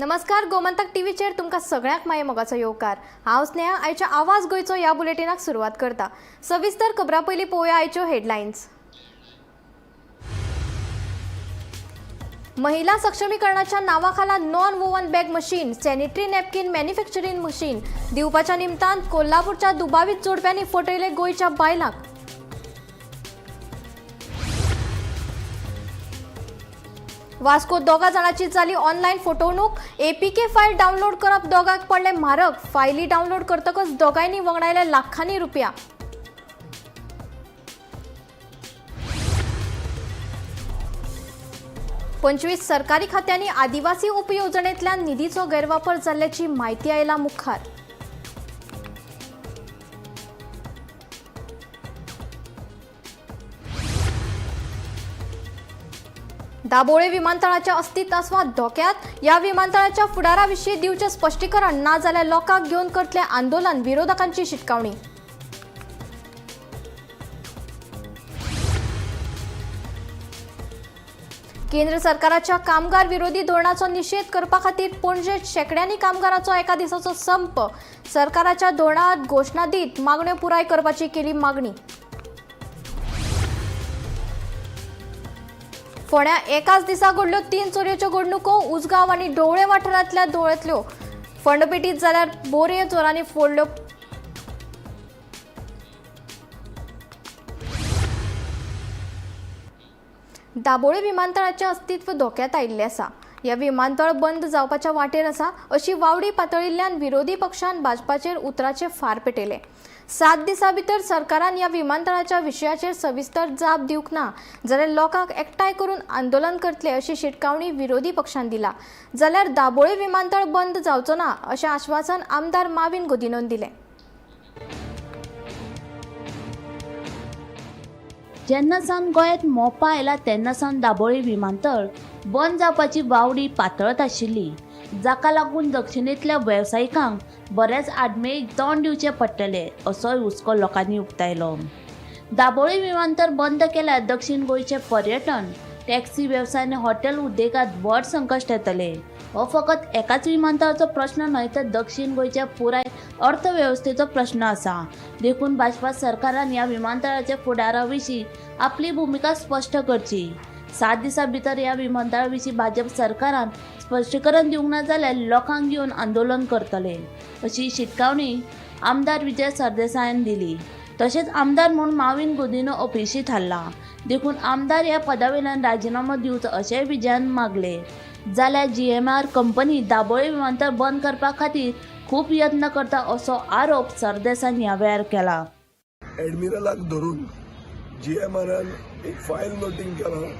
नमस्कार, गोमंतक टीव्हीचेर तुमकां सगळ्यांक माये मोगाचो येवकार. हांव स्नेहा, आयच्या आवाज गोंयचो ह्या बुलेटिनाक सुरवात करता. सविस्तर खबरां पयलीं पळोवया आयच्यो हेडलायन्स. महिला सक्षमीकरणाच्या नावाखाला non woven bag machine, sanitary napkin manufacturing machine दिवपाच्या निमतान कोल्हापूरच्या दुबावीत जोडप्यांनी फटयले गोंयच्या बायलांक. वास्को दोगा जाणांची जाली ऑनलायन फटवणूक. एपीके फायल डावनलोड करप दोगांक पडले म्हारग. फायली डावनलोड करतकच दोगांयनी वगडायले लाखांनी रुपया. 25 सरकारी खात्यांनी आदिवासी उपयोजनेंतल्यान निधीचो गैरवापर जाल्ल्याची म्हायती आयला मुखार. दाबोळे विमानतळाच्या अस्तित्व धोक्यात. ह्या विमानतळाच्या फुडारा विशीं दिवचें स्पश्टीकरण, ना जाल्यार लोकांक घेवन करतले आंदोलन, विरोधकांची शिटकावणी. केंद्र सरकाराच्या कामगार विरोधी धोरणाचो निशेध करपा खातीर पणजेत शेंकड्यांनी कामगारांचो एका दिसाचो संप. सरकाराच्या धोरणात घोशणा दीत मागण्यो पुराय करपाची केली मागणी. फोंड्या एकाच दिसा घडल्यो 3 चोरयेच्यो घडणुको. उजगांव आनी ढवळे वाठारांतल्या ढवळेंतल्यो फंडपेटीत जाल्यार बोरये चोरांनी फोडल्यो. दाबोळे विमानतळाचें अस्तित्व धोक्यात आयिल्लें आसा. ह्या विमानतळ बंद जावपाच्या वाटेर आसा अशी वावडी पातळिल्ल्यान विरोधी पक्षान भाजपाचेर उतराचे फार पेटयले. 7 दिसां भितर सरकारान ह्या विमानतळाच्या विशयाचेर सविस्तर जाप दिवंक ना जाल्यार लोकांक एकठांय करून आंदोलन करतले अशी शिटकावणी विरोधी पक्षान दिला. जाल्यार दाबोळे विमानतळ बंद जावचो ना अशें आश्वासन आमदार माविन गुदिन्होन दिलें. जेन्ना सावन गोंयांत मोपा आयला तेन्ना सावन दाबोळी विमानतळ बंद जावपाची वावडी पातळत आशिल्ली, जाका लागून दक्षिणेंतल्या वेवसायिकांक बऱ्याच आडमेळीक तोंड दिवचें पडटलें असोय हुस्को लोकांनी उक्तायलो. दाबोळी विमानतळ बंद केल्यार दक्षिण गोंयचें पर्यटन, टॅक्सी वेवसाय आनी हॉटेल उद्देगांत व्हड संकश्ट येतलें. हो फकत एकाच विमानतळाचो प्रश्न न्हय तर दक्षिण गोंयच्या पुराय अर्थवेवस्थेचो प्रश्न आसा. देखून भाजपा सरकारान ह्या विमानतळाच्या फुडारा विशीं आपली भुमिका स्पश्ट करची. 7 दिसां भितर ह्या विमानतळा विशीं भाजप सरकारान स्पश्टीकरण दिवंक ना जाल्यार लोकांक घेवन आंदोलन करतले अशी शिटकावणी आमदार विजय सरदेसायान दिली. तशेंच आमदार म्हूण माविन गुदिन्हो अपेशी थारला, देखून आमदार ह्या पदावेल्यान राजिनामो दिवचो अशेंय विजयान मागलें. जाल्यार जीएमआर कंपनी दाबोळी विमानतळ बंद करपा खातीर खूब यत्न करता असो आरोप सरदेसायान ह्या वेळार केला. एडमिरलाक धरून जीएमआरान एक फायल नोटींग केलां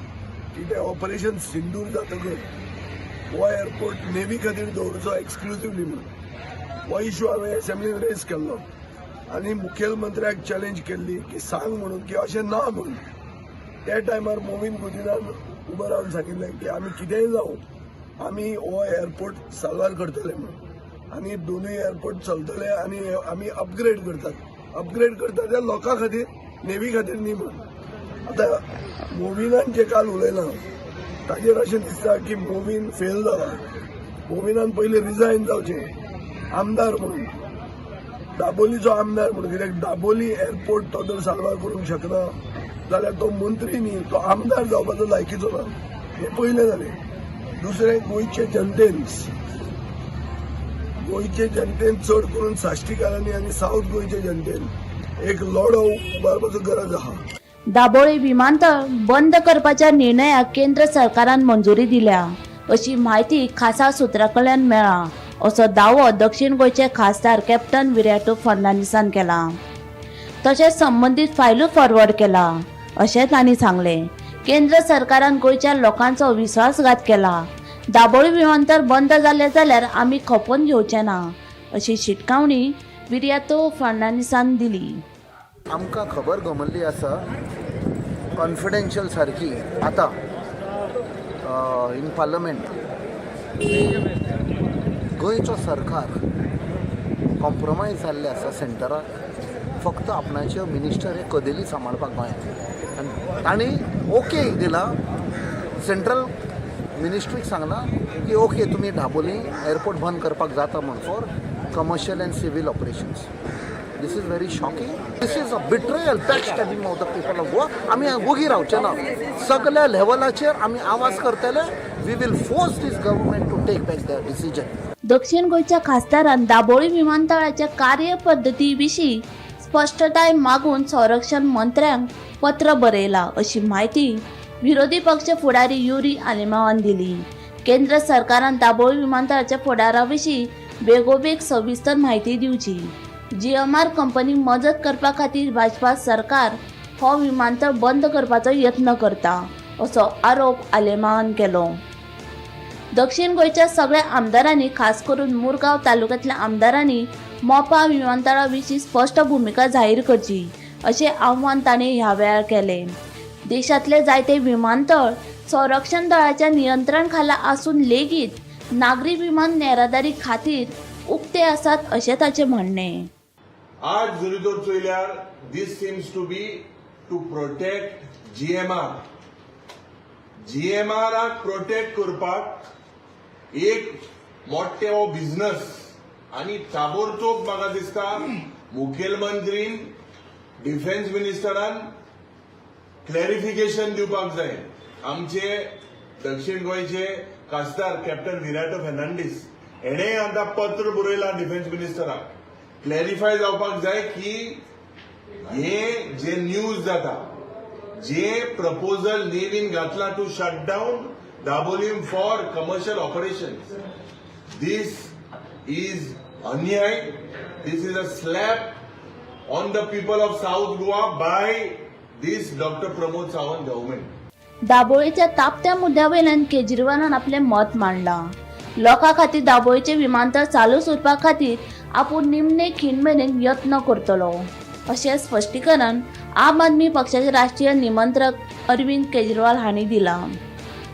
की ते ऑपरेशन सिंदूर जातकच हो एअरपोर्ट नेव्ही खातीर दवरचो एक्सक्लुसिवली म्हणून. हो इशू हांवें एसेंब्लीन रेज केल्लो आनी मुखेलमंत्र्याक चॅलेंज केल्ली की सांग म्हणून की अशें ना म्हणून. त्या टायमार मोविन गुदिनान उबो रावन सांगिल्लें की आमी कितेंय जावं आमी हो एअरपोर्ट साल्वार करतले म्हणून आनी दोनूय एअरपोर्ट चलतले आनी आमी अपग्रेड करतात. अपग्रेड करतात त्या लोकां खातीर, नेव्ही खातीर न्ही म्हणून. आतां मोविनान जे काल उलयलां ताजेर अशें दिसता की मोविन फेल जाला. मोविनान पयलीं रिजायन जावचें आमदार म्हणून, दाबोलीचो आमदार म्हणून. कित्याक दाबोली एअरपोर्ट तो जर साल्वार करूंक शकना जाल्यार तो मंत्री न्ही, तो आमदार जावपाचो लायकीचो ना. हें पयलें जालें. दुसरें, गोंयचे जनतेन चड करून साश्टीकारांनी आनी सावथ गोंयचे जनतेन एक लढो उबारपाचो गरज आहा. दाबोळी विमानतळ बंद करपाच्या निर्णयाक केंद्र सरकारान मंजुरी दिल्या अशी म्हायती खासा सुत्रां कडल्यान मेळ्ळा असो दावो दक्षिण गोंयचे खासदार कॅप्टन विरियातो फर्नांडीसान केला. तशेंच संबंदीत फायलूय फॉरवर्ड केला अशें तांणी सांगलें. केंद्र सरकारान गोंयच्या लोकांचो विश्वासघात केला. दाबोळी विमानतळ बंद जालें जाल्यार आमी खपोवन घेवचे ना अशी शिटकावणी विरियातो फर्नांडीसान दिली. आमकां खबर गमल्ली आसा कॉन्फिडेन्शियल सारकी आतां इन पार्लमेंट गोंयचो सरकार कॉम्प्रोमायज जाल्लें आसा सेंटराक, फक्त आपणाच्यो मिनिस्टर हे कदेली सांबाळपाक गोंयांत, आनी तांणी ओके दिला. सेंट्रल मिनिस्ट्रीक सांगलां की ओके, तुमी दाबोली एअरपोर्ट बंद करपाक जाता म्हूण for commercial and civil operations. This is very shocking. This is a betrayal, backstabbing of the people of Goa. आमी वोगी रावचे ना. सगल्या लेवलाचेर आमी आवाज करतले. We will force this government to take back the decision. दक्षिण गोंयच्या खासदारान दाबोळी विमानतळाच्या कार्यपद्दती विशीं स्पश्टताय मागून संरक्षण मंत्र्यांक पत्र बरयलां अशी म्हायती विरोधी पक्ष फुडारी युरी आलेमावान दिली. केंद्र सरकारान दाबोळी विमानतळाच्या फुडारा विशीं बेगोबेग सविस्तर म्हायती दिवची. जीएमआर कंपनीक मजत करपा खातीर भाजपा सरकार हो विमानतळ बंद करपाचो यत्न करता असो आरोप आलेमावान केलो. दक्षिण गोंयच्या सगळ्या आमदारांनी, खास करून मुरगांव तालुक्यांतल्या आमदारांनी मोपा विमानतळा विशीं स्पश्ट भुमिका जाहीर करची अशें आव्हान तांणी ह्या वेळार केलें. देशांतले जायते विमानतळ संरक्षण दळाच्या नियंत्रण खाला आसून लेगीत नागरी विमान येरादारी खातीर उक्ते आसात अशें ताचें म्हणणें. आज जरी तर चोयल्यार, this seems to be to protect GMR. जीएमआराक protect करपाक एक मोठे हो बिझनस आणि ताबडतोब म्हाका दिसता मुखेलमंत्रीन, डिफेन्स मिनिस्टरान क्लॅरिफिकेशन दिवपाक जाय. आमचे दक्षिण गोंयचे खासदार कॅप्टन विराटो फर्नांडीस हेणे आतां पत्र बरयलां डिफेन्स मिनिस्टराक. क्लॅरिफाय जावपाक जाय की हे जे न्यूज जाता, जे प्रपोजल नेव्हीन घातला to shut down Dabolim for commercial operation, this is अन्याय. This is a slap on the people of South Goa by this Doctor Pramod Sawant government. दाबोळीच्या तापत्या मुद्द्यावयल्यान केजरीवालान आपलें मत मांडलां. लोकां खातीर दाबोळीचें विमानतळ चालूच उरपा खातीर आपूण निमणे खीण मेरेन यत्न करतलो अशें स्पश्टीकरण आम आदमी पक्षाचे राष्ट्रीय निमंत्रक अरविंद केजरीवाल हांणी दिलां.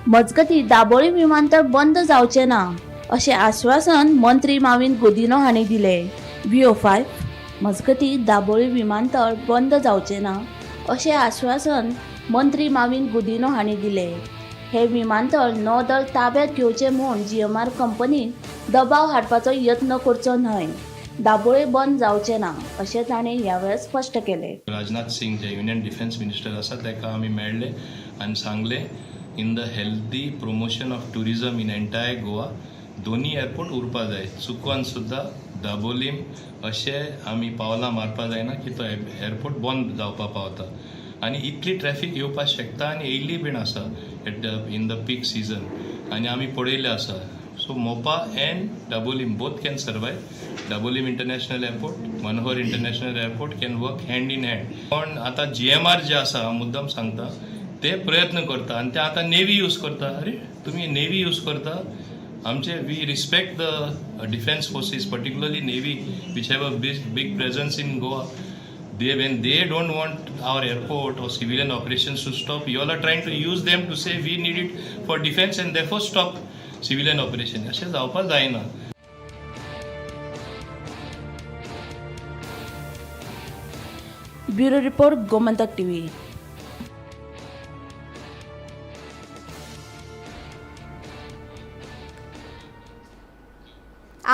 मजगतीं, दाबोळी विमानतळ बंद जावचें ना अशें आश्वासन मंत्री माविन गुदिन्हो हांणी दिलें. Veo five. मजगतीं, दाबोळी विमानतळ बंद जावचें ना अशें आश्वासन मंत्री माविन गुदिन्हो हांणी दिलें. हे विमानतळ नौदळ ताब्यात घेवचें म्हूण जीएमआर कंपनीन दबाव हाडपाचो यत्न करचो न्हय. दाबोळे बंद जावचें ना अशें ताणें ह्या वेळार स्पश्ट केलें. राजनाथ सिंग जे युनियन डिफेन्स मिनिस्टर आसा, ताका आमी मेळ्ळे आनी सांगलें, in the healthy promotion of tourism in entire Goa, दोनी एअरपोर्ट उरपा जाय. चुकोन सुद्दां दाबोलीम अशें आमी पावलां मारपा जायना की तो एअरपोर्ट बंद जावपा पावता आनी इतली ट्रॅफीक येवपाक शकता आनी येयल्ली बीन आसा at the in the peak season आनी आमी पळयल्लें आसा. So Mopa and Dabolim both can survive. Dabolim International Airport, Manohar International Airport can work hand in hand. पण आतां जीएमआर जे आसा, हांव मुद्दम सांगता, ते प्रयत्न करता आनी ते आतां नेवी यूज करता. अरे, तुमी नेवी यूज करता आमचे. We respect the defence forces, particularly navy, which have a big big presence in Goa. They when they don't want our airport or civilian operations to stop, you all are trying to use them to say we need it for defense and therefore stop civilian operation. अशें जावपाक जायना. Bureau report, Gomantak TV.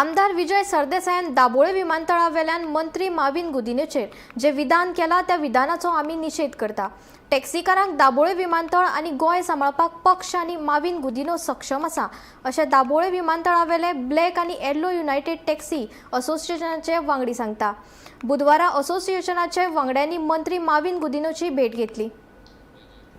आमदार विजय सरदेसायान दाबोळे विमानतळावेल्यान मंत्री माविन गुदिन्होचेर जे विधान केलां त्या विधानाचो आमी निशेध करता. टॅक्सीकारांक दाबोळे विमानतळ आनी गोंय सांबाळपाक पक्ष आनी माविन गुदिन्हो सक्षम आसा अशें दाबोळे विमानतळावेले ब्लॅक आनी येल्लो युनायटेड टॅक्सी असोसिएशनाचे वांगडी सांगता. बुधवारा असोसिएशनाचे वांगड्यांनी मंत्री माविन गुदिन्होची भेट घेतली.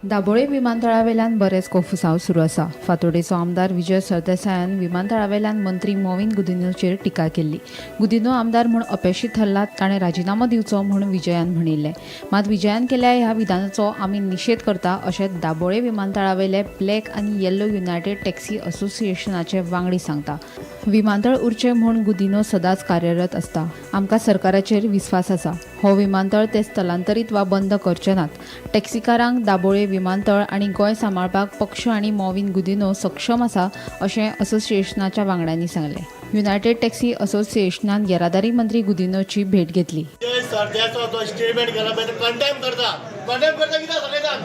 दाबोळे विमानतळावेल्यान बरेच कोफुसांव सुरू आसा. फातोडेचो आमदार विजय सरदेसायान विमानतळावेल्यान मंत्री मोविन गुदिन्होचेर टिका केल्ली. गुदिन्हो आमदार म्हूण अपेशी ठरला, ताणें राजिनामो दिवचो म्हूण विजयान म्हणिल्लें. मात विजयान केल्या ह्या विधानाचो आमी निशेध करता अशें दाबोळे विमानतळावेले ब्लॅक आनी येल्लो युनायटेड टॅक्सी असोसिएशनाचे वांगडी सांगता. विमानतळ उरचें म्हूण गुदिन्हो सदांच कार्यरत आसता. आमकां सरकाराचेर विस्वास आसा. हो विमानतळ ते स्थलांतरीत वा बंद करचे नात. टॅक्सीकारांक दाबोळे विमानतळ आनी गोंय सांबाळपाक पक्ष आनी मॉविन गुदिन्हो सक्षम आसा अशें असोसिएशनाच्या वांगड्यांनी सांगलें. युनायटेड टॅक्सी असोसिएशनान येरादारी मंत्री गुदिन्होची भेट घेतली. विजय सरदेसाय जो स्टेटमेंट केला पळय, तो कंडेम करता. कंडेम करता कित्याक सगळेजाण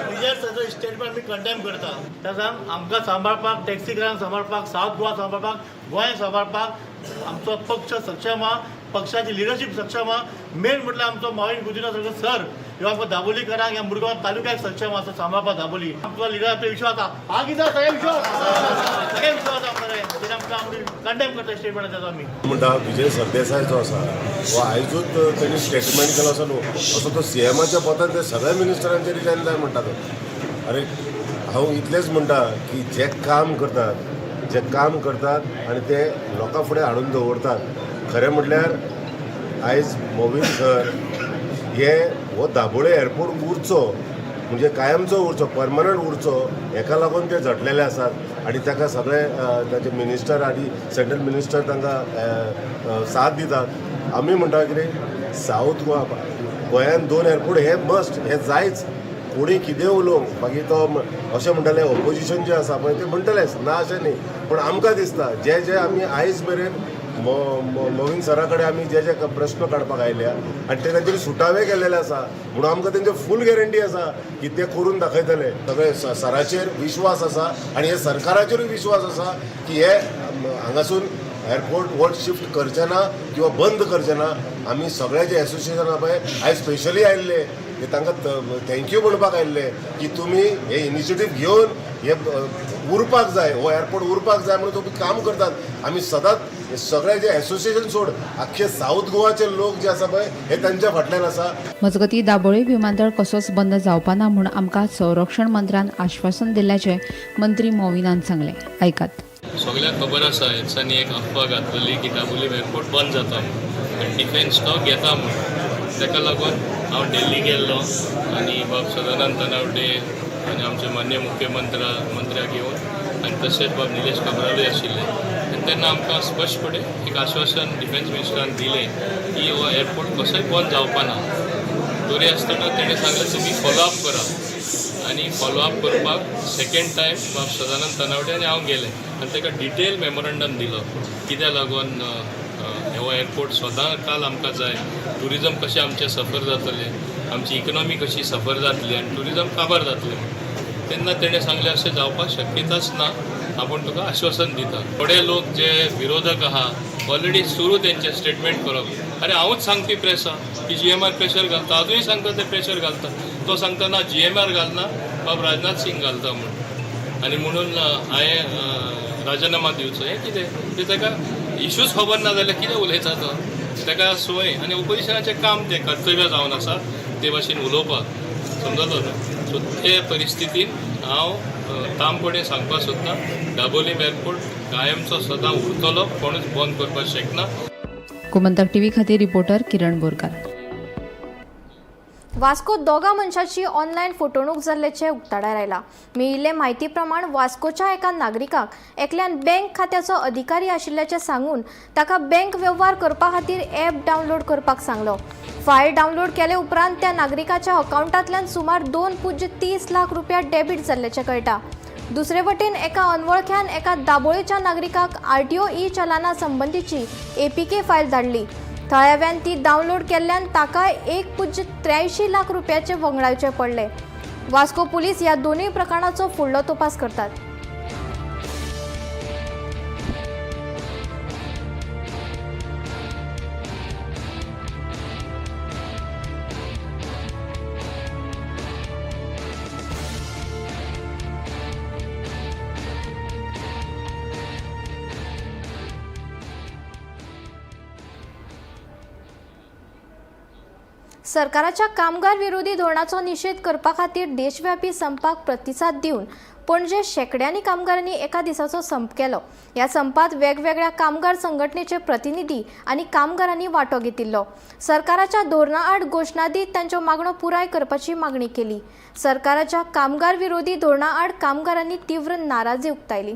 विजय सर स्टेटमेंट आमी कंडेम करता. त्या आमकां सांबाळपाक, टॅक्सीकारांक सांबाळपाक, सावथ गोवा सांबाळपाक, गोंय सांबाळपाक आमचो पक्ष सक्षम आहा, पक्षाची लिडरशीप सक्षम आहा. मेन म्हटल्यार आमचो मॉविन गुदिन्हो सारको सर ह्यो आमकां दाबोलीकरांक ह्या मुरगांव तालुक्याक सक्षम आसा सांबाळपाक. दाबोली आमचो लिडर आपलो विश्वास आहा. हा कितें सगळे विश्वास, सगळे विश्वास आसा आमकां. आमकां आमी कंडेम करता स्टेटमेंट तेजो आमी. म्हणटा विजय सरदेसाय जो आसा हो आयजूच तेणी स्टेटमेंट केलो आसा न्हू, असो तो सीएमाच्या पोतान ते सगळ्या मिनिस्टरांचे रिजायन जाय म्हणटा तो. अरे हांव इतलेंच म्हणटा की जे काम करतात, जे काम करतात आनी ते लोकां फुडें हाडून दवरतात. खरें म्हटल्यार आयज मोविन सर हे हो दाबोळे एअरपोर्ट उरचो म्हणजे कायमचो उरचो, परमनंट उरचो हेका लागून ते झटलेले आसात आनी ताका सगळे ताचे मिनिस्टर आनी सेंट्रल मिनिस्टर तांकां साथ दितात. आमी म्हणटा कितें, सावथ गोवा गोंयान 2 एअरपोर्ट हे मस्ट, हे जायच. कोणी कितें उलोवंक मागीर तो अशें म्हणटाले ओपोजिशन जें आसा पळय ते म्हणटलेच ना अशें न्ही, पूण आमकां दिसता जे जे आमी आयज मेरेन मोविन सरा कडेन आमी जे जे प्रश्न काडपाक आयल्या आनी ते तांचे सुटावे केल्लेले आसा, म्हणून आमकां तेंचे फूल गॅरंटी आसा की ते करून दाखयतले. सगळे सराचेर विश्वास आसा आनी हे सरकाराचेरूय विश्वास आसा की हे हांगासून एअरपोर्ट व्हड शिफ्ट करचे ना किंवा बंद करचे ना. आमी सगळे जे एसोसिएशन आहा पळय आयज स्पेशली आयिल्ले हे तांकां thank you म्हणपाक आयिल्ले की तुमी हे इनिशिएटीव घेवन हे उरपाक जाय, हो एअरपोर्ट उरपाक जाय म्हणून तुमी काम करतात. आमी सदांच सगळे जे एसोसिएशन सोड आख्खे सावथ गोवाचे लोक जे आसा पळय हे तांच्या फाटल्यान आसा. मजगतीं दाबोळी विमानतळ कसोच बंद जावपा ना म्हूण आमकां संरक्षण मंत्र्यान आश्वासन दिल्ल्याचें मंत्री मोविनान सांगलें. आयकात. सगळ्यांक खबर आसा ह्या दिसांनी एक अफवा घातलेली की दाबोलीम एअरपोर्ट बंद जाता म्हूण आनी डिफेन्स तो घेता म्हूण. ताका लागून हांव दिल्ली गेल्लो आनी बाब सदानंद तानावडे आनी आमचे मान्य मुख्यमंत्र्याक घेवन आनी तशेंच बाब निलेश काब्रालूय आशिल्ले आनी तेन्ना आमकां स्पश्टपणे एक आश्वासन डिफेन्स मिनिस्टरान दिलें की हो एअरपोर्ट कसोय बंद जावपा ना. तरी आसतना तेणें सांगलें तुमी फॉलोअप करा आनी फॉलोअप करपाक सेकेंड टायम बाब सदानंद तानावडे आनी हांव गेले आनी ताका डिटेल मेमोरंडम दिलो कित्याक लागून हो एअरपोर्ट सदां काल आमकां जाय, ट्युरिजम कशें आमचें सफर जातलें, आमची इकॉनॉमी कशी सफर जातली आनी ट्युरिजम काबार जातलें. तेन्ना तेणें सांगलें अशें जावपाक शक्यताच ना, आपूण तुका आश्वासन दिता. थोडे लोक जे विरोधक आहा ऑलरेडी सुरू तेंचे स्टेटमेंट करप, अरे हांवूच सांगपी प्रेसा की जीएमआर प्रेशर घालता, अजुनूय सांगता ते प्रेशर घालता. तो सांगता ना जीएमआर घालना, बाब राजनाथ सिंग घालता म्हूण आनी म्हणून हांवें राजिनामा दिवचो. हें कितें तें ताका इशूच खबर ना जाल्यार कितें उलयता तो, ताका संवय. आनी ओपोजिशनाचें काम तें कर्तव्य जावन आसा ते भाशेन उलोवपाक, समजलो न्हू. सो ते परिस्थितीन हांव तामपणे सांगपाक सोदता, दाबोलीम एअरपोर्ट कायमचो सदां उरतलो, कोणूच बंद करपाक शकना. गोमंतक टीव्ही खातीर रिपोर्टर किरण बोरकार. वास्को दोगा मनशाची ऑनलायन फटवणूक जाल्ल्याचें उक्ताडार आयलां. मेळिल्ले म्हायती प्रमाण वास्कोच्या एका नागरिकाक एकल्यान बँक खात्याचो अधिकारी आशिल्ल्याचें सांगून ताका बँक वेव्हार करपा खातीर ॲप डावनलोड करपाक सांगलो. फायल डावनलोड केले उपरांत त्या नागरिकाच्या अकावंटांतल्यान सुमार 2.30 लाख रुपया डेबीट जाल्ल्याचें कळटा. दुसरे वटेन एका अनवळख्यान एका दाबोळेच्या नागरिकाक आरटीओ ई चलाना संबंदीची एपीके फायल धाडली. थळाव्यान ती डावनलोड केल्ल्यान ताकाय 1.83 लाख रुपयाचे वंगडावचे पडले. वास्को पुलीस ह्या दोनूय प्रकरणाचो फुडलो तपास करतात. सरकाराच्या कामगार विरोधी धोरणाचो निशेध करपा खातीर देशव्यापी संपाक प्रतिसाद दिवन पणजे शेंकड्यांनी कामगारांनी एका दिसाचो संप केलो. ह्या संपात वेगवेगळ्या कामगार संघटनेचे प्रतिनिधी आनी कामगारांनी वांटो घेतिल्लो. सरकाराच्या धोरणा आड घोशणा दीत तांच्यो मागण्यो पुराय करपाची मागणी केली. सरकाराच्या कामगार विरोधी धोरणा आड कामगारांनी तीव्र नाराजी उक्तायली.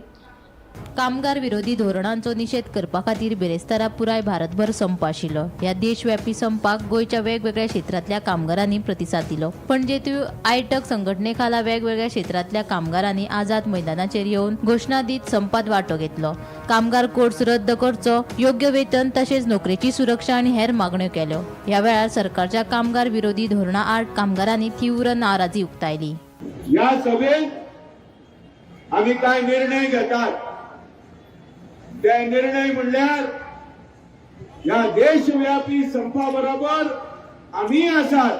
कामगार विरोधी धोरणांचो निशेध करपा खातीर बिरेस्तारा पुराय भारतभर संप आशिल्लो. ह्या देशव्यापी संपाक गोंयच्या वेगवेगळ्या क्षेत्रांतल्या कामगारांनी प्रतिसाद दिलो. पणजेंतूय आयटक संघटने खाला वेगवेगळ्या क्षेत्रांतल्या कामगारांनी आझाद मैदानाचेर येवन घोशणा दीत संपात वांटो घेतलो. कामगार कोड्स रद्द करचो, योग्य वेतन तशेंच नोकरेची सुरक्षा आनी हेर मागण्यो केल्यो. ह्या वेळार सरकारच्या कामगार विरोधी धोरणा आड कामगारांनी तीव्र नाराजी उक्तायली. या सभेत आम्ही काय निर्णय घेतात ते निर्णय म्हणल्यार या देशव्यापी संपा बरोबर आम्ही आसात.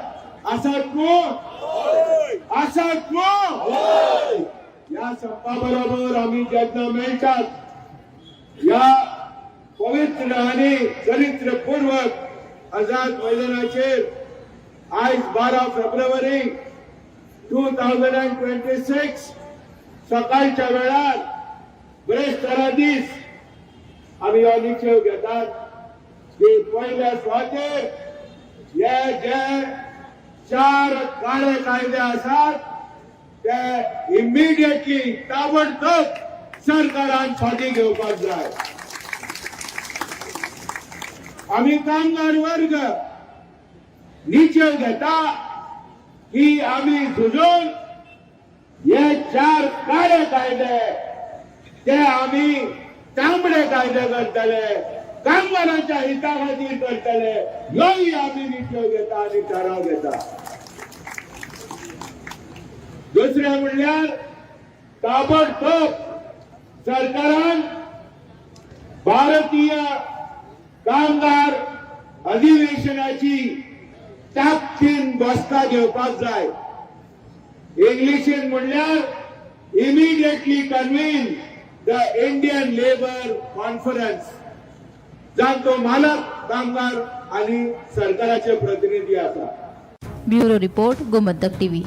आसात कोण? आसात कोण? या संपा बरोबर आम्ही जेन्ना मेळटात या पवित्र आणि चरित्रपूर्वक आझाद मैदानाचेर आयज 12 फेब्रुवारी 2026 सकाळच्या वेळार बिरेस्तारा दीस आमी हो निश्चय घेतात की पयल्या सुवातेर हे जे 4 काळे कायदे आसात ते इमिडिएटली ताबडतोब सरकारान फाटी घेवपाक जाय. आमी कामगार वर्ग निश्चय घेता की आमी झुजून हे 4 काळे कायदे ते आमी तांबडे कायदे करतले, कामगारांच्या हिता खातीर करतले, ह्योय आमी निश्चय घेता आनी थाराव घेता. दुसरें म्हणल्यार ताबडतोब सरकारान भारतीय कामगार अधिवेशनाची ताकदीन बसका घेवपाक जाय. इंग्लिशीन म्हणल्यार immediately convene the Indian labour conference, जांचो मालक कामगार आनी सरकाराचे प्रतिनिधी आसा. Bureau report, Gomantak TV.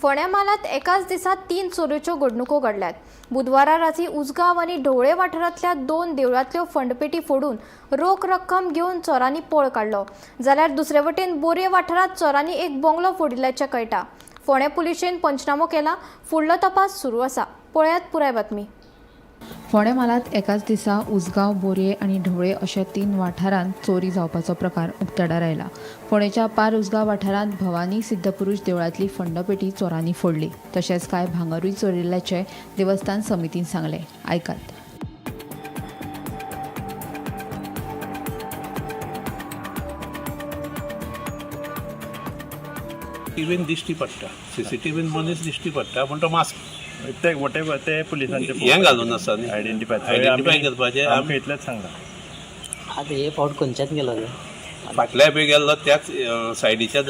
फोंड्या म्हालांत एकाच दिसा 3 चोरयेच्यो घडणुको घडल्यात. बुधवारा राती उजगांव आनी ढवळे वाठारांतल्या 2 देवळांतल्यो फंडपेटी फोडून रोख रक्कम घेवन चोरांनी पळ काडलो. जाल्यार दुसरे वटेन बोरये वाठारांत चोरांनी एक बंगलो फोडिल्ल्याचें कळटा. फोंड्या पुलिशेन पंचनामो केला, फुडलो तपास सुरू आसा. पळयात पुराय बातमी. फोंडें म्हालांत एकाच दिसा उजगांव, बोरये आनी ढवळे अशा 3 वाठारांत चोरी जावपाचो प्रकार उक्ताडार आयला. फोंडेच्या पार उजगांव वाठारांत भवानी सिद्धपुरुष देवळांतली फंडपेटी चोरांनी फोडली. तशेंच कांय भांगरूय चोरिल्ल्याचें देवस्थान समितीन सांगलें. आयकात. टीव्हीन दिश्टी पडटा, सीसीटीव्हीन मनीस दिश्टी पडटा, पूण तो मास्क ते वॉटेवर ते पुलिसांचे हें घालून आसा न्ही, आयडेंटिफाय आयडेंटिफाय करपाचें. आमकां इतलेंच सांगलां. आतां हे फावट खंयच्यान गेलो तो? फाटल्या बी गेल्लो त्याच सायडीच्या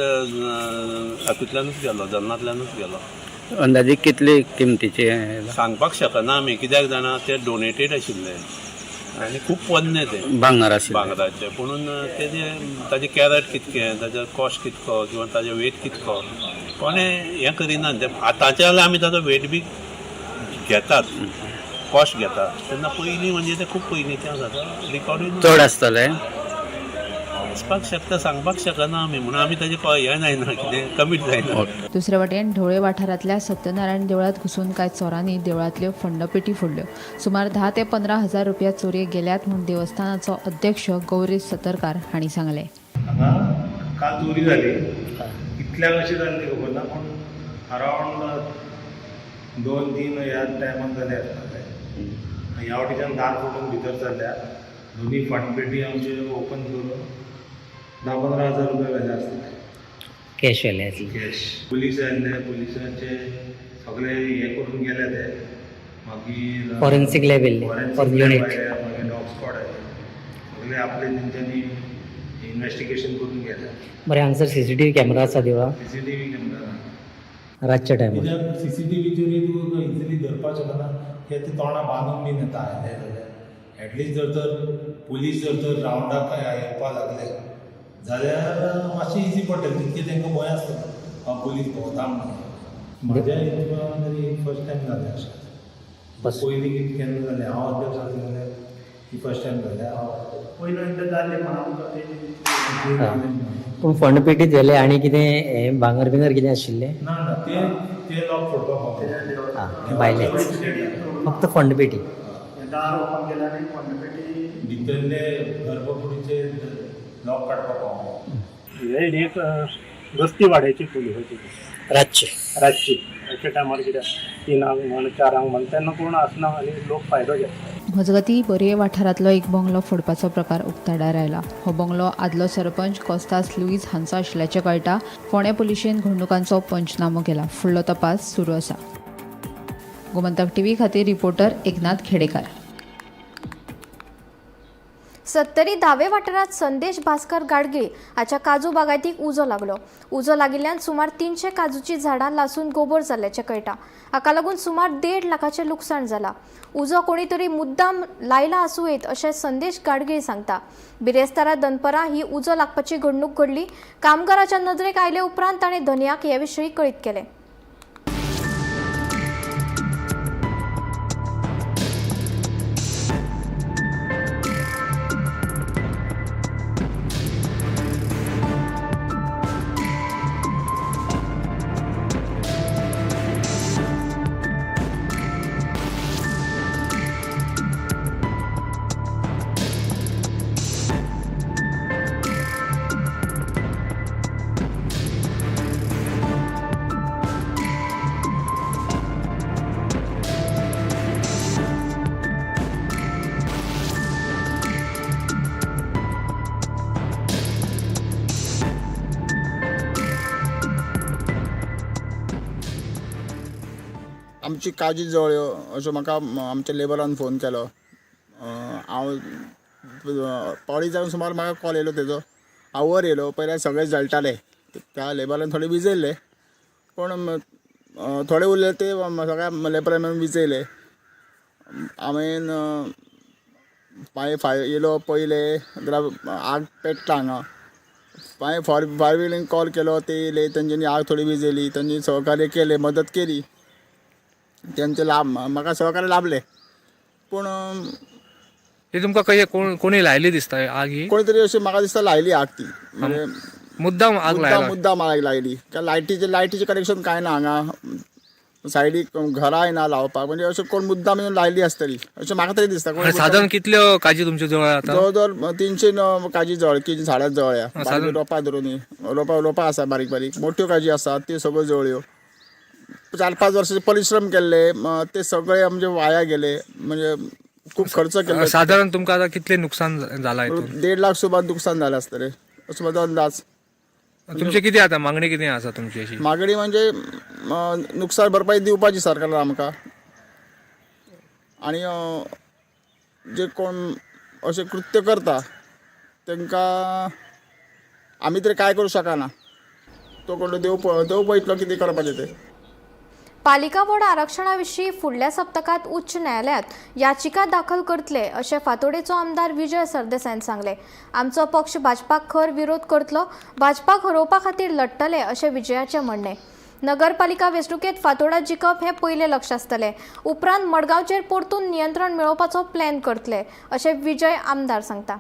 हातूंतल्यानूच गेलो, जन्नांतल्यानूच गेलो. अंदाजे कितले किमतीचे? सांगपाक शकना आमी, कित्याक जाणा ते डोनेटेड आशिल्ले आनी खूब पोन्ने ते भांगर आशिल्ले, भांगराचे. पुणून तेजे ताजे कॅरट कितके, ताजो कॉस्ट कितको किंवा ताजो वेट कितको कोणें हें करिना. आतांचे जाल्यार आमी ताजो वेट बी घेतात, कॉस्ट घेतात. तेन्ना पयलीं म्हणजे ते खूब पयलींचें आसा, रिकॉर्डूय चड आसतलें आसपाक शकता, सांगपाक शकना आमी, म्हणून आमी ताजें हें जायना, कितें कमीट जायना. दुसरे वटेन ढवळे वाठारांतल्या सत्यनारायण देवळांत घुसून कांय चोरांनी देवळांतल्यो फंडपेटी फोडल्यो. सुमार 10 ते 15 हजार रुपया चोरयेक गेल्यात म्हूण देवस्थानाचो अध्यक्ष गौरीश सतरकार हांणी सांगलें. हांगा काल चोरी जाली, कितल्यांक अशी जाली ती खबर ना, पूण अरावंड 2-3 ह्या टायमाक जाले आसतले. ह्या वटेच्यान दार फोडून भितर सरल्या, दोनी फंडपेटी आमचे ओपन करून 10-15 हजार रुपया व्हेले आसतले. कॅश व्हेले आसले? कॅश. पुलीस आयिल्ले, पुलिसांचे सगळे हे करून गेले ते. मागीर फॉरेन्सीक लॅब येयल्ले, फॉरेन्सीक युनीट लॅब आयले, मागीर डॉग स्क्वॉड आयले, सगळे आपले तेंच्यांनी इन्वेस्टिगेशन करून गेले. बरें, हांगसर सीसीटीव्ही कॅमेरा आसा देवळां? सीसीटीव्ही कॅमेरा रातच्या टायमार कित्याक सीसीटीव्हीचेर तूं इजिली धरपाक शकना, कित्याक ते तोंडां बांदून बीन येता आयले जाल्यार. एटलिस्ट जर तर पुलीस जर तर रावंडाक येवपाक लागले जाल्यार मातशें इजी पडटलें, तितकें तांकां भंय आसतलो पुलीस भोंवता म्हणून. म्हज्या हितून तरी फर्स्ट टायम जालें अशें. पयलीं कितें केन्ना जालें, हांव अध्यक्ष आसलें जाल्यार ही फर्स्ट टायम जालें. हांव पयलीं एकदां जालें, पण आमकां तें पूण फंड पेटीत व्हेले आनी कितें हें भांगर बिंगर कितें आशिल्लें? ना ना, ते ते लॉक फोडपाक पावना. आं, भायलेच फक्त फंड पेटी. भितरले गर्भकुडीचे लॉक काडपाक पावना. हे एक गस्ती वाडयची पुलिसाची. रातचे? रातची, रातच्या टायमार. कित्याक 3ांक म्हण, 4ांक म्हण, तेन्ना कोण आसना आनी लोक फायदो घेता. मजगतीं, बोरये वाठारांतलो एक बंगलो फोडपाचो प्रकार उक्ताडार आयला. हो बंगलो आदलो सरपंच कोस्तास लुईस हांचो आशिल्ल्याचें कळटा. फोंडें पुलिशेन घडणुकांचो पंचनामो केला. फुडलो तपास सुरू आसा. गोमंतक टीव्ही खातीर रिपोर्टर एकनाथ खेडेकार. सत्तरी धावे वाठारांत संदेश भास्कर गाडगीळ हाच्या काजू बागायतीक उजो लागलो. उजो लागिल्ल्यान सुमार 300 काजूची झाडां लासून गोबोर जाल्ल्याचें कळटा. हाका लागून सुमार 1.5 लाखाचें लुकसाण जाला. उजो कोणी तरी मुद्दाम लायला आसूं येत अशें संदेश गाडगीळ सांगता. बिरेस्तारा दनपरां ही उजो लागपाची घडणूक घडली. कामगाराच्या नदरेक आयले उपरांत ताणें धनयाक हे विशीं कळीत केलें. आमची काजी जळ्यो अशें म्हाका आमच्या लेबरान फोन केलो. हांव 4:45 सुमार म्हाका कॉल येयलो तेजो. हांव वयर येयलो, पयल्यार सगळे जळटाले. त्या लेबरान थोडे विजयले, पूण थोडे उरले ते सगळ्या लेबरान मेळून विजयले. हांवें मागीर फायर येयलो, पयले जाल्यार आग पेट्टा हांगा. मागीर फायर ब्रिगेडीन कॉल केलो, ते येयले, तेंच्यांनी आग थोडी विजयली. तेंच्यांनी सहकार्य केलें, मदत केली. तेंचे लाभ म्हाका सहकार्य लाभले, पूण हे तुमकां कशें कोणी लायली दिसता आग ही? कोणी तरी अशी म्हाका दिसता लायली आग ती, म्हणजे मुद्दाम आग लायला. मुद्दाम आग लायली. कारण लायटीचें कनेक्शन कांय ना हांगा, सायडीक घरांय ना लावपाक, म्हणजे अशें कोण मुद्दाम येवन लायली आसतली अशें म्हाका तरी दिसता. सादारण कितल्यो काजी तुमच्यो जवळ आतां? जवळ जवळ 300 काजी जवळ, की झाडां जवळ रोपां धरून रोपां आसा, बारीक बारीक मोठ्यो काजी आसात, त्यो सगळ्यो जळ्यो. 4-5 वर्सांचे परिश्रम केल्ले ते सगळे आमचे वाया गेले, म्हणजे खूब खर्च केल्लो. सादारण तुमकां आतां कितलें नुकसान जाला? 1.5 लाख सुमार नुकसान जालें आसतलें असो म्हजो अंदाज. तुमचे कितें आतां मागणी कितें आसा तुमची अशी? मागणी म्हणजे नुकसान भरपाई दिवपाची सरकारान आमकां, आनी जे कोण अशें कृत्य करता तांकां आमी तरी कांय करूं शकना, तो कोण देव पळयतलो कितें करपाचें तें. पालिका बोर्ड आरक्षणा विशीं फुडल्या सप्तकांत उच्च न्यायालयांत याचिका दाखल करतले अशें फातोडेचो आमदार विजय सरदेसायान सांगलें. आमचो पक्ष भाजपाक खर विरोध करतलो, भाजपाक हरोवपा खातीर लढटले अशें विजयाचें म्हणणें. नगरपालिका वेंचणुकेंत फातोडा जिखप हें पयलें लक्ष आसतलें, उपरांत मडगांवचेर परतून नियंत्रण मेळोवपाचो प्लॅन करतले अशें विजय आमदार सांगता.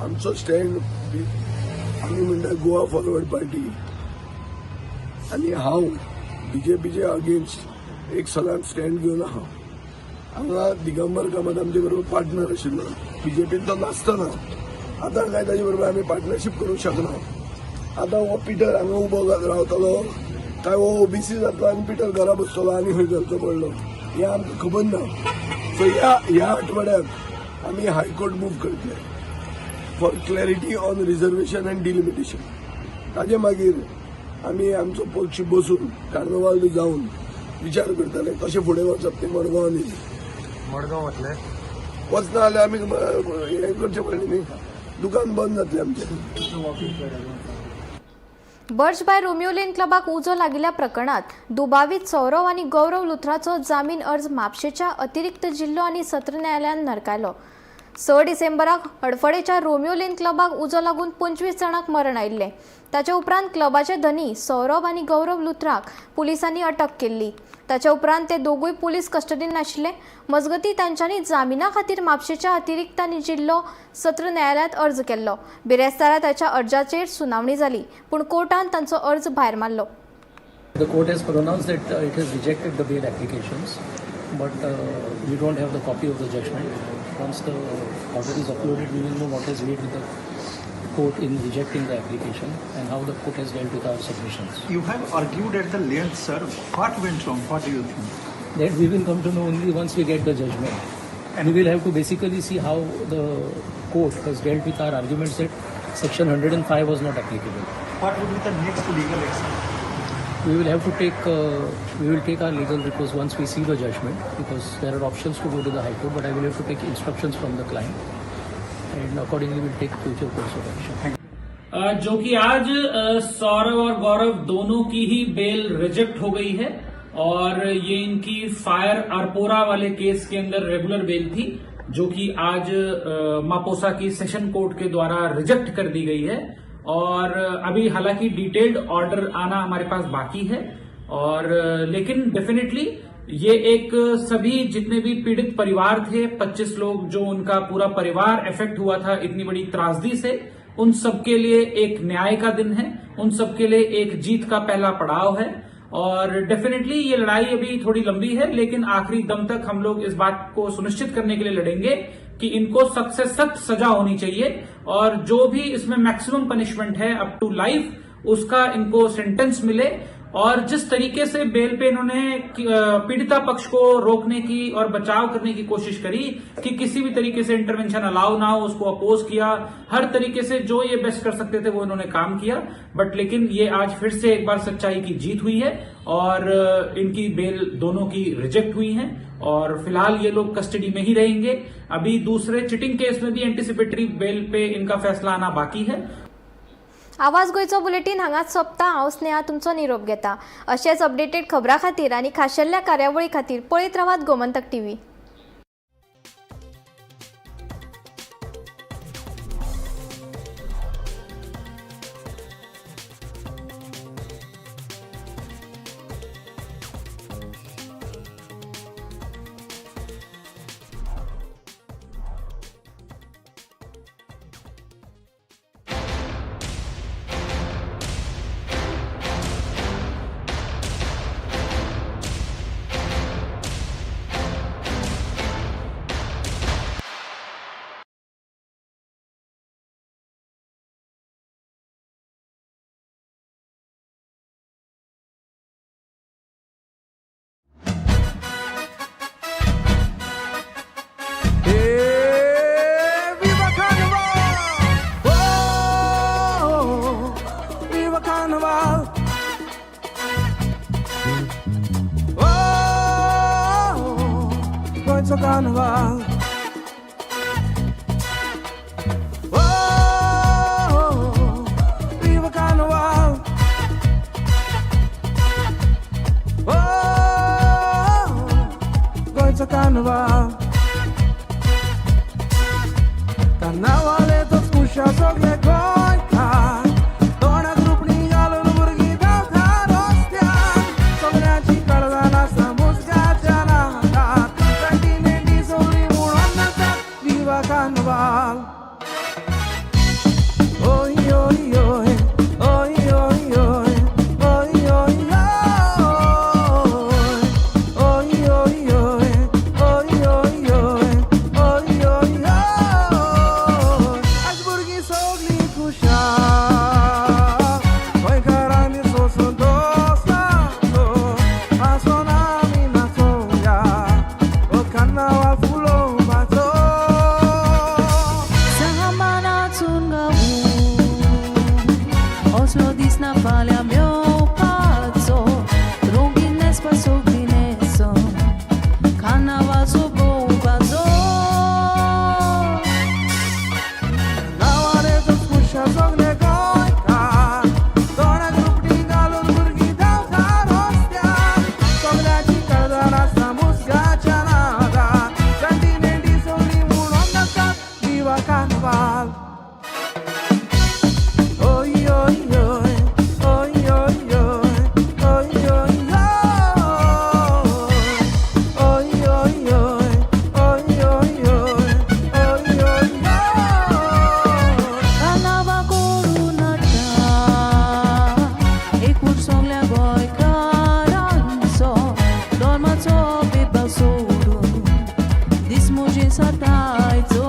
आमचो स्टँड आमी म्हणटा गोवा फॉरवर्ड पार्टी आनी हांव बीजेपीचे अगेन्स्ट एक सदांच स्टँड घेवन आहा. हांगा दिगंबर कामत आमचे बरोबर पार्टनर आशिल्लो, बीजेपीन तो नासतना आतां काय ताजे बरोबर आमी पार्टनरशीप करूंक शकना. आतां हो पिटर हांगा उबो रावतलो काय हो ओबीसी जातलो आनी पिटर घरा बसतलो आनी खंय घालचो पडलो हें आमकां खबर ना. सो ह्या आठवड्याक आमी हायकोर्ट मूव करतले for clarity on reservation and delimitation. ताजे मागीर आमी आमचो पक्ष बसून कार्नवाल बी जावन विचार करतले कशें फुडें वचप तें. मडगांव मडगांव वतले वचना जाल्यार आमी हें करचें पडलें न्ही, दुकान बंद जातलें आमचें. बर्च बाय रोमियो लेन क्लबाक उजो लागिल्ल्या प्रकरणात दुबावीत सौरव आनी गौरव लुथराचो जामीन अर्ज म्हापशेच्या अतिरिक्त जिल्लो आनी सत्र न्यायालयान न्हयकारलो. 6 डिसेंबराक हडफडेच्या रोमियो लेन क्लबाक उजो लागून 25 जाणांक मरण आयिल्लें. ताचे उपरांत क्लबाचे धनी सौरभ आनी गौरव लुथराक पुलिसांनी अटक केल्ली. ताचे उपरांत ते दोगूय पुलीस कस्टडीन आशिल्ले. मजगतीं तांच्यांनी जामिना खातीर म्हापशेच्या अतिरिक्त आनी जिल्लो सत्र न्यायालयांत अर्ज केल्लो. बिरेस्तारा ताच्या अर्जाचेर सुनावणी जाली, पूण कोर्टान तांचो अर्ज भायर मारलो. The court has pronounced that it has rejected the bail applications, but we don't have the copy of the judgment. Once the order is uploaded, we will know what has made with the court in rejecting the application and how the court has dealt with our submissions. You have argued at the length, sir. What went wrong? What do you think? That we will come to know only once we get the judgment. And we will have to basically see how the court has dealt with our arguments that section 105 was not applicable. What would be the next legal action? We will have to take we will take our legal recourse once we see the judgment, because there are options to go to the High Court, but I will have to take instructions from the client and accordingly we'll take future course of action. जो कि आज सौरव और गौरव दोनों की ही बेल reject हो गई है और ये इनकी fire Arpora वाले केस के अंदर रेगुलर बेल थी, जो कि आज मापोसा की सेशन कोर्ट के द्वारा रिजेक्ट कर दी गई है। और अभी हालांकि डिटेल्ड ऑर्डर आना हमारे पास बाकी है, और लेकिन डेफिनेटली ये एक सभी जितने भी पीड़ित परिवार थे, 25 लोग जो उनका पूरा परिवार इफेक्ट हुआ था इतनी बड़ी त्रासदी से, उन सबके लिए एक न्याय का दिन है, उन सबके लिए एक जीत का पहला पड़ाव है। और डेफिनेटली ये लड़ाई अभी थोड़ी लंबी है, लेकिन आखिरी दम तक हम लोग इस बात को सुनिश्चित करने के लिए लड़ेंगे कि इनको सख्त से सख्त सजा होनी चाहिए और जो भी इसमें मैक्सिमम पनिशमेंट है अप टू लाइफ, उसका इनको सेंटेंस मिले। और जिस तरीके से बेल पे इन्होंने पीड़िता पक्ष को रोकने की और बचाव करने की कोशिश करी कि किसी भी तरीके से इंटरवेंशन अलाउ ना हो, उसको अपोज किया, हर तरीके से जो ये बेस्ट कर सकते थे वो इन्होंने काम किया। बट लेकिन ये आज फिर से एक बार सच्चाई की जीत हुई है और इनकी बेल दोनों की रिजेक्ट हुई है और फिलहाल ये लोग कस्टडी में ही रहेंगे। अभी दूसरे चिटिंग केस में भी एंटिसिपेटरी बेल पे इनका फैसला आना बाकी है। आवाज गोंयचो बुलेटीन हांगाच सोंपता। हांव स्नेहा तुमचो निरोप घेता। अशेच अपडेटेड खबरां खातीर आनी खाशेल्या कार्यावळी खातीर पळयत रावात Gomantak TV. Carnival. Oh, viva Carnival. Oh, going to Carnival. Carnaval e tot scușa sogle goica. तोंडाक रुपणी घालून भुरगीं धांवता रस्त्यार. सगळ्यांची काळजां आसा मुस्गाच्या नादार. जाणटी नेणटी सगळीं म्हणून नाचतात विवा कार्नवाल. ओय ओय ओय ओय ओय ओय ओय ओय ओय ओय ओय ओय ओय ओय ओय ओय ओय. आज भुरगीं सगळीं खुशाल. गोंयकारांनी सोंसून दोस्ताचो हांसोन आमी नाचोया हो कार्नावाल फुलोवपाचो. Sama नाचून गावू. वताय.